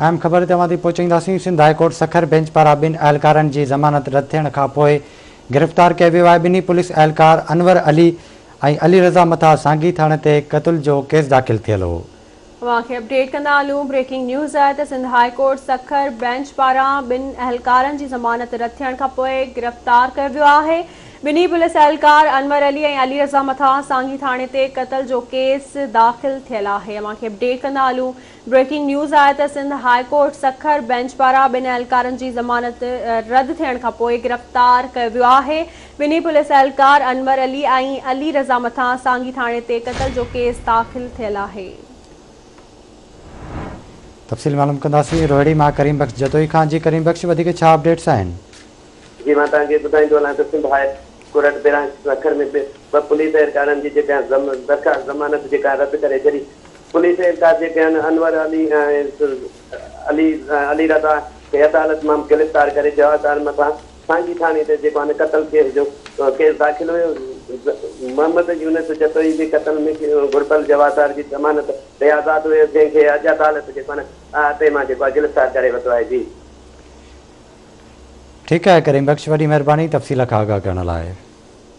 اهم خبر توهان تائين پهچائينداسين، Sindh high court Sukkur bench پاران ٻن اهلڪارن جي ضمانت رد ٿيڻ کانپوء گرفتار ڪيو ويو آهي، ٻنهي پوليس اهلڪار انور علي ۽ علي رضا مٿان سانگي ٿاڻي تي قتل جو ڪيس داخل ٿيل هو. اوهان کي اپڊيٽ ڪندا هلون، بريڪنگ نيوز آهي ته Sindh high court Sukkur bench پاران ٻن اهلڪارن جي ضمانت رد ٿيڻ کانپوء گرفتار ڪيو ويو آهي، ٻنهي پوليس اهلڪار انور علي ۽ علي رضا مٿان سانگي ٿاڻي تي قتل جو ڪيس داخل ٿيل آهي، اوهان کي اپڊيٽ ڪندا هلون، بريڪنگ نيوز آهي ته Sindh high court Sukkur bench پاران ٻن اهلڪارن جي ضمانت رد ٿيڻ کانپوء گرفتار ڪيو ويو آهي، ٻنهي پوليس اهلڪار انور علي ۽ علي رضا مٿان سانگي ٿاڻي تي قتل جو ڪيس داخل ٿيل آهي. تفصيل معلوم ڪنداسين روهڙي مان ڪريم بخش جتوئي کان جي ڪريم بخش وڌيڪ ڇا اپڊيٽس آهن. جي مان توهان کي ٻڌائيندو هلان ته Sindh high court branch Sukkur ۾ ٻه پوليس اهلڪارن جي جيڪا درخواست ضمانت جيڪا رد ڪري ڇڏي. پوليس اهلڪار جيڪي آهن انور علي ۽ علي علي رضا کي عدالت مان گرفتار ڪري جوابدار مٿان سانگي ٿاڻي تي جيڪو آهي قتل ڪيس جو ڪيس داخل هيو. محمد يونس جتوئي جي قتل ۾ گهربل جوابدار جي ضمانت تي آزاد هيو جنهن کي اڄ عدالت جيڪو آهي احاطي مان جيڪو آهي گرفتار ڪري ورتو آهي جي. ٺيڪ آهي ڪريم بخش وڏي مهرباني تفصيل کان آگاهه ڪرڻ لاء.